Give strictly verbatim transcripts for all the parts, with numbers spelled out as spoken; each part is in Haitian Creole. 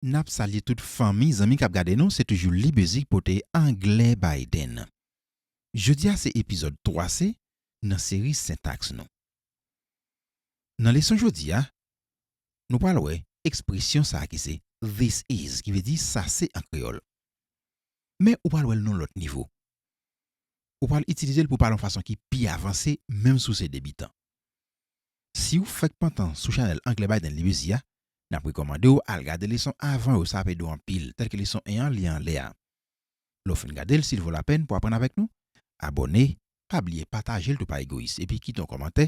n ap salye tout fanmi, zanmi k ap gade nou, se toujou Libezik pote Anglè Biden. Jodi a se epizòd twa se nan seri sentaks nou. Nan leson jodi a, nou pral wè ekspresyon sa a ki se this is, ki vle di sa se an kreyòl. Men ou pral wè l nan lòt nivo. Ou pral itilize l pou pale yon fason ki pi avanse, menm si w se debitan. Si w fèk pantan sou chanèl Anglè Biden Libezik a, n ap rekòmande w al gade leson avan yo, sa ap ede w anpil, tèlke leson en an, li anlè a. Lè w fin gade l, si l vo lapèn pou aprann avèk nou, abòne, pa bliye pataje l tou pa egoyis, epi kite yon kòmantè,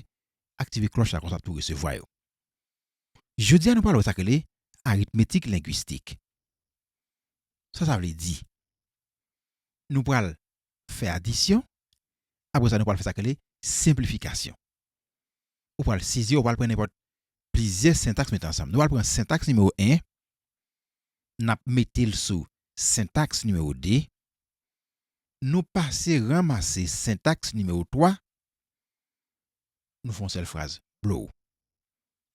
aktive klòch la konsa pou w resevwa yo. Jodi a nou pral wè sa k rele aritmetik lengwistik. Sa sa vle di? Nou pral fè adisyon, apre sa nou pral fè sa k rele senplifikasyon. Ou pral sezi, ou pral pran nenpòt plizyè sentaks mete ansanm. Nou pral pran sentaks nimewo en, n ap mete l sou sentaks nimewo de, nou pase ranmase sentaks nimewo twa, nou fè yon sèl fraz, blow.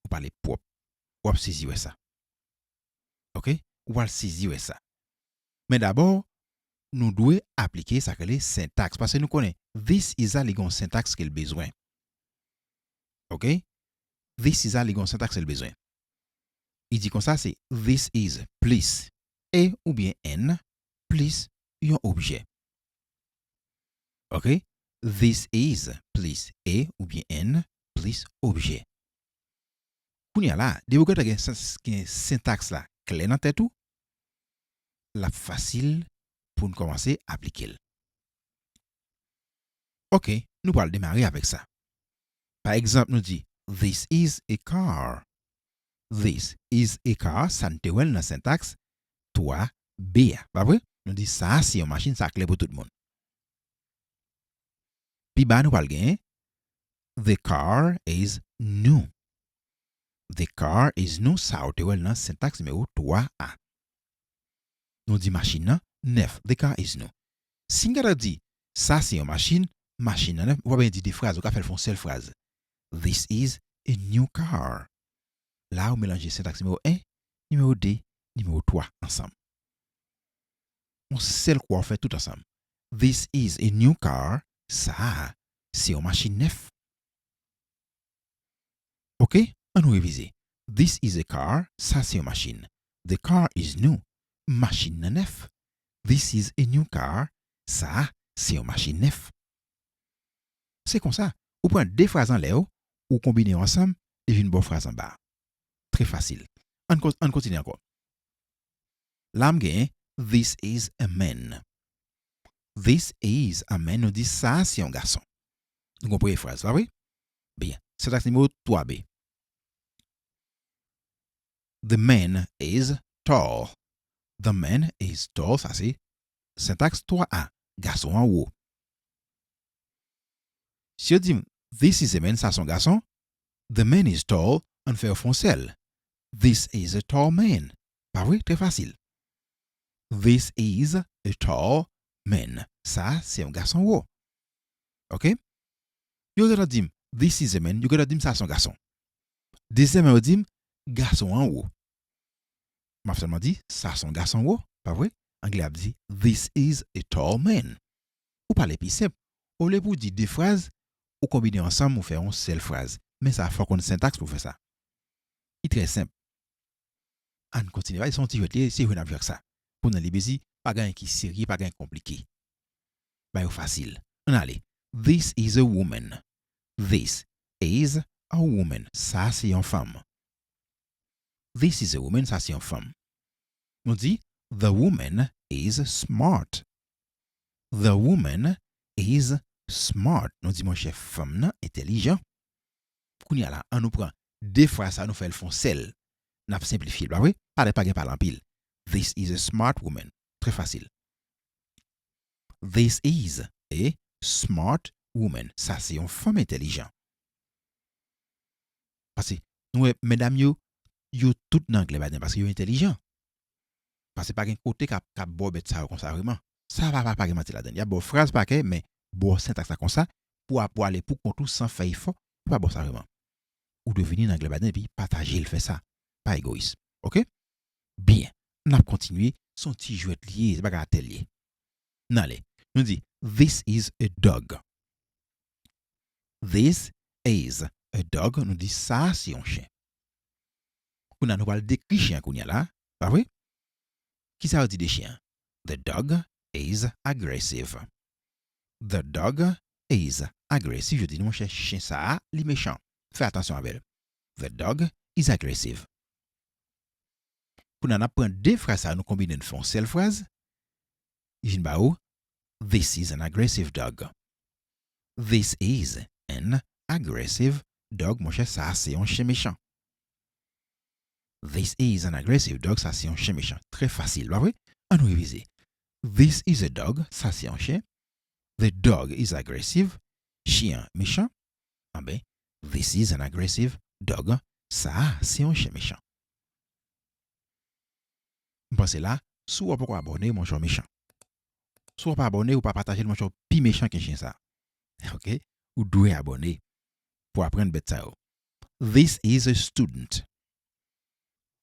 Ou pale pwòp. W ap sezi wè sa. Oke? Ou pral sezi wè sa. Men dabò, nou dwe aplike sa k rele sentaks, paske nou konnen this is la, li gen yon sentaks ke l bezwen. Oke? This is la, li gen yon sentaks ke l bezwen. Li di konsa, se this is plis a oubyen an plis yon objè. Oke? This is plis a oubyen an plis objè. Kounye a la, depi w gentan gen sens, gen sentaks la klè nan tèt ou, l ap fasil pou n kòmanse aplike l. Oke, nou pral demare avèk sa. Pa egzanp, nou di, this is a car. This is a car, sa n te wè l nan sentaks twa B a, pa vre? Nou di, sa a se yon machin, sa klè pou tout moun. Pi ba, nou pral genyen, the car is new. The car is new, sa ou te wè l nan sentaks nimewo twa a. Nou di machin nan nèf. The car is new. Si n gentan di, sa se yon machin, machin nan nèf, ou pa bezwen di de fraz, ou ka fè l fè yon sèl fraz. This is a new car. La, ou melanje sentaks nimewo en, nimewo de, nimewo twa ansanm. Yon sèl kou a, ou fè tout ansanm. This is a new car. Sa a, se yon machin nèf. Oke, ann nou revize. This is a car. Sa se yon machin. The car is new. Machin nan nèf. This is a new car. Sa a, se yon machin nèf. Se konsa, ou pran de fraz anlè yo, ou konbine yo ansanm, li vin ba w fraz anba a. Trè fasil. Ann kon-, ann kontinye ankò. La, m genyen, this is a man. This is a man. Nou di, sa a se yon gason. Nou gen yon premye fraz, pa vre? Byen. Sentaks nimewo twa B. The man is tall. The man is tall. Sa se sentaks twa A. Gason an wo. Si yo di m, this is a man, sa se yon gason, the man is tall, ann fè yo fè yon sèl. This is a tall man. Pa vre? Trè fasil. This is a tall man. Sa se yon gason wo. Oke? Yo gentan di m, this is a man, yo gentan di m sa se yon gason. Dezyèmman, yo di m, gason an wo. M ap sèlman di, sa se yon gason wo, pa vre? Anglè ap di, this is a tall man. Ou pale pi senp. Olye pou w di de fraz, ou konbine yo ansanm, ou fè yon sèl fraz. Men sa, fò w konn sentaks pou w fè sa. Li trè senp. Ann kontinye. Se yon ti jwèt li ye, se jwe n ap jwe ak sa. Pou nan Libezik, pa gen anyen ki serye, pa gen anyen ki konplike. Ba yo fasil. Ann ale. This is a woman. This is a woman. Sa se yon fanm. This is a woman. Sa se yon fanm. Nou di, the woman is smart. The woman is smart. Nou di, monchè, fanm nan entèlijan. Kounye a la, ann nou pran de fraz sa, nou fè l fè yon sèl. N ap senplifye l, pa vre? Parèt pa gen pale anpil. This is a smart woman. Trè fasil. This is a smart woman. Sa se yon fanm entèlijan. Paske, nou wè, medam yo, yo tout nan anglè ladan, paske yo entèlijan. Paske pa gen kote k ap, k ap ba w bèt sa yo konsa vreman. Sa pa, pa, pa gen manti ladan. Y ap ba w fraz pa kè, men ba w sentaks la konsa, pou w ap ale pou kont ou san fè efò, yo pa ba w sa vreman. Ou dwe vini nan anglè ladan epi pataje l, fè sa. Pa egoyis. Oke? Byen. N ap kontinye, se yon ti jwèt li ye, se bagay atèl ye. N ale. Nou di, "This is a dog." This is a dog. Nou di, "Sa a se yon chen." Kounye a, nou pral dekri chen an kounye a la, pa vre? Kisa yo di de chen an? "The dog is aggressive." "The dog is aggressive." Yo di, "Monchè, chen sa a, li mechan. Fè atansyon avè l." "The dog is aggressive." Kounye a, n ap pran de fraz sa yo, nou konbine, n fè yon sèl fraz. Li vin ba ou, "This is an aggressive dog." "This is an aggressive dog." Monchè, sa a se yon chen mechan. "This is an aggressive dog." Sa se yon chen mechan. Trè fasil, pa vre? Ann nou revize. "This is a dog." Sa se yon chen. "The dog is aggressive." Chen an mechan. Anben, "This is an aggressive dog." Sa a se yon chen mechan. M panse la, si w poko abòne, monchè, w mechan. Si w pa abòne, ou pa pataje l, monchè, w pi mechan ke chen sa. Oke? Ou dwe abòne pou aprann bèt sa yo. "This is a student."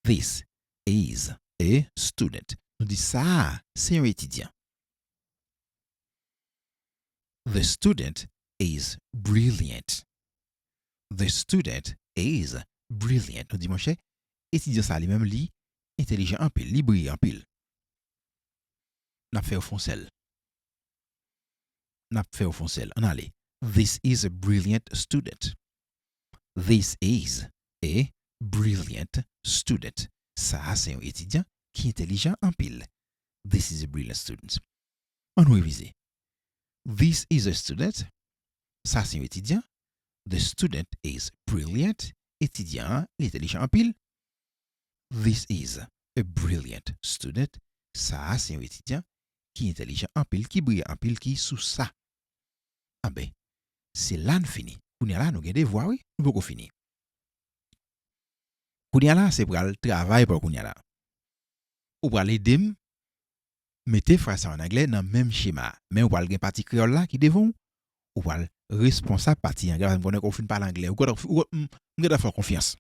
"This is a student." Nou di, "Sa a se yon etidyan." "The student is brilliant." "The student is brilliant." Nou di, "Monchè, etidyan sa li menm, li entèlijan anpil, li briyan anpil." N ap fè yo fè yon sèl. N ap fè yo fè yon sèl. Ann ale. "This is a brilliant student." "This is a brilliant student." Sa a se yon etidyan ki entèlijan anpil. "This is a brilliant student." Ann nou revize. "This is a student." Sa se yon etidyan. "The student is brilliant." Etidyan an, li entèlijan anpil. "This is a brilliant student." Sa a se yon etidyan ki entèlijan anpil, ki briyan anpil, ki sou sa. Anben, se la n fini. Kounye a la, nou gen devwa, wi. Nou poko fini. Kounye a la, se pral travay pa w kounye a la. Ou pral ede m mete fraz sa yo an anglè nan menm chema a. Men ou pral gen pati kreyòl la ki devan w. Ou pral responsab pati anglè la. M konnen ke w fin pale anglè. Ou gentan, ou, m, m gentan fè w konfyans.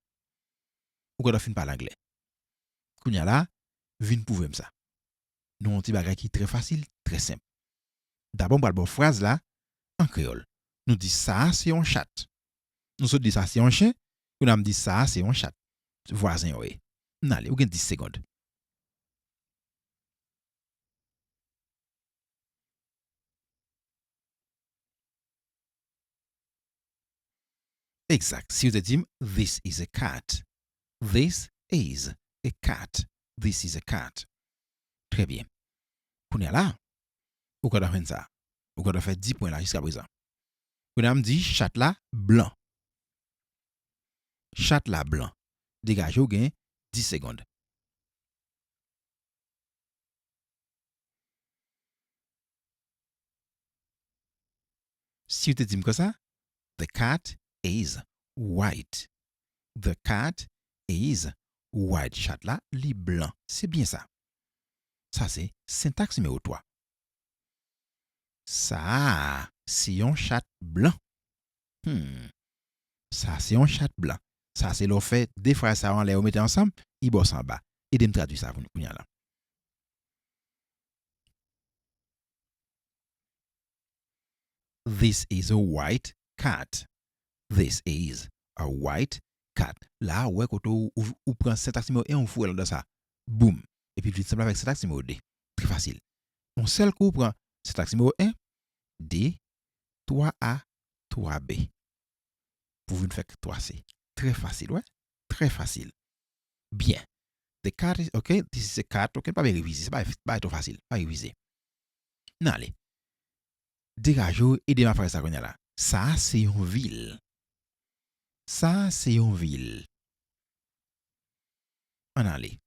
Ou gentan fin pale anglè. Kounye a la, vin pwouve m sa. Nou yon ti bagay ki trè fasil, trè senp. Dabò, m pral ba w fraz la an kreyòl. Nou di, "Sa a se yon chat." Nou sot di, "Sa se yon chen." Kounye a m di, "Sa a se yon chat." Vwazen yo ye. N ale, ou gen dis segonn. Egzak. Si w te di m, "This is a cat." "This is a cat." "This is a cat." Trè byen. Kounye a la, ou ka fè sa. Ou ka fè dis pwen la jiska prezan. Kounye a m di chat la blan. Chat la blan. Degaje w, gen dis segonn. Si w te di m konsa, "The cat is white." "The cat is white." Chat la, li blan. Se byen sa. Sa se sentaks nimewo twa. Sa a se yon chat blan. Hmm. Sa se yon chat blan. Sa se lè w fè de fraz sa yo anlè, ou mete ansanm, li ba w sa anba. Ede m tradui sa pou nou kounye a la. "This is a white cat." "This is a white cat." La, ou wè kote ou, ou, ou pran sentaks nimewo en, ou foure l anndan sa. Boum. Epi l vin sanble avèk sentaks nimewo de. Trè fasil. Yon sèl kou, ou pran sentaks nimewo en, de, twa A, twa B. Pou vin fè twa C. Trè fasil, wè. Trè fasil. Byen. The cat is, ok, this is a cat, ok, pa byen revize, se pa, pa twò fasil, pa revize. N ale. Degaje w, ede m ak fraz sa kounye a la. Sa a se yon vil. Sa a se yon vil. Ann ale.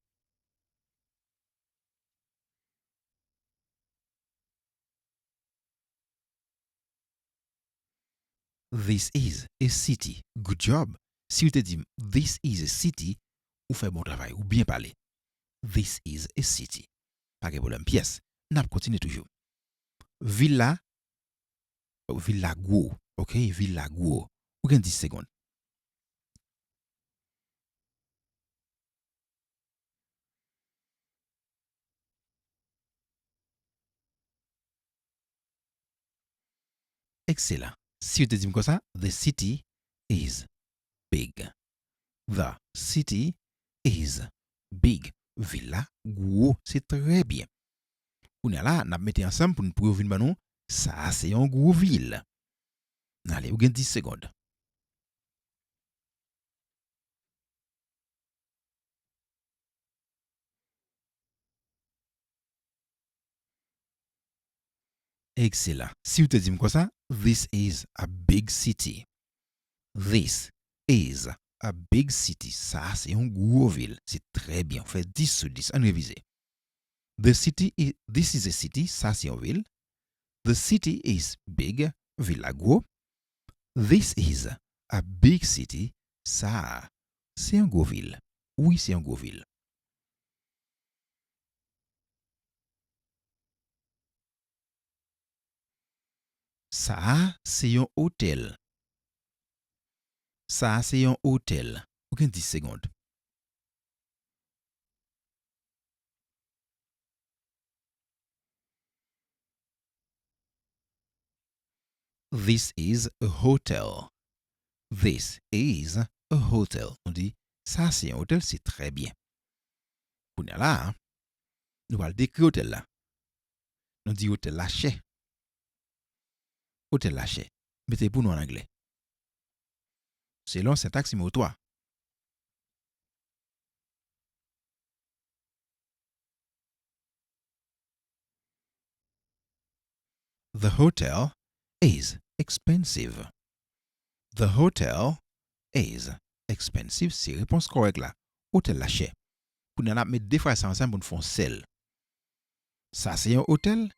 This is a city. Good job. Si w te di m, "This is a city," ou fè bon travay, ou byen pale. This is a city. Pa gen pwoblèm pyès. N ap kontinye toujou. Vil la, vil la gwo, ok? Vil la gwo. Ou gen dis segonn. Ekselan. Si w te di m konsa, the city is big. The city is big. Vil la gwo, se trè byen. Kounye a la, n ap mete ansanm pou n, pou yo vin ban nou, sa a se yon gwo vil. N ale, ou gen dis segonn. Ekselan. Si w te di m konsa, this is a big city. This is a big city. Sa a se yon gwo vil. Se trè byen. Ou fè dis sou dis. Ann revize. The city is, this is a city. Sa se yon vil. The city is big. Vil la gwo. This is a big city. Sa a se yon gwo vil. Wi, se yon gwo vil. Sa a se yon otèl. Sa a se yon otèl. Ou gen dis segonn. This is a hotel. This is a hotel. Nou di, sa se yon otèl, se trè byen. Kounye a la, nou pral dekri otèl la. Nou di otèl la chè. Otèl la chè. Mete pou nou an anglè. Selon sentaks nimewo twa. The hotel is expensive. The hotel is expensive. Se repons kòrèk la. Otèl la chè. Kounye a n ap met de fraz sa ansanm pou n fè yon sèl. Sa se yon otèl.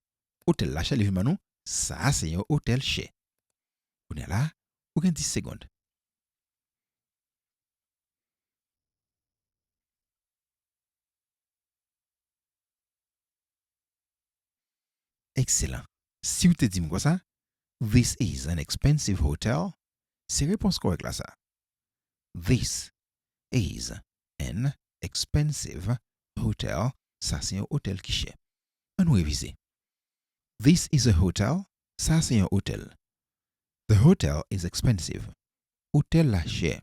Otèl la chè, li vin ban nou. Sa se yon otèl chè. Kounye a la, ou gen dis segonn. Ekselan. Si w te di m konsa, this is an expensive hotel, se repons kòrèk la sa. This is an expensive hotel. Sa se yon otèl ki chè. Ann nou revize. This is a hotel. Sa se yon otèl. The hotel is expensive. Otèl la chè.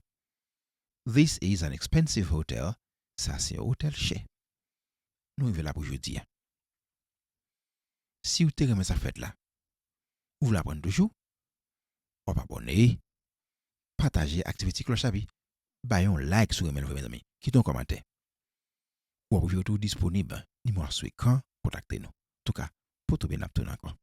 This is an expensive hotel. Sa se yon otèl chè. Nou rive la pou jodi a. Si w te renmen sa fèt la, ou vle aprann toujou, w ap abòne, pataje, aktive ti klòch la, epi bay yon like si w renmen l vre, mezanmi. Kite yon kòmantè. W ap wè tou disponib. Nimewo a sou ekran, kontakte nou. Antouka, pote w byen, n ap tounen ankò.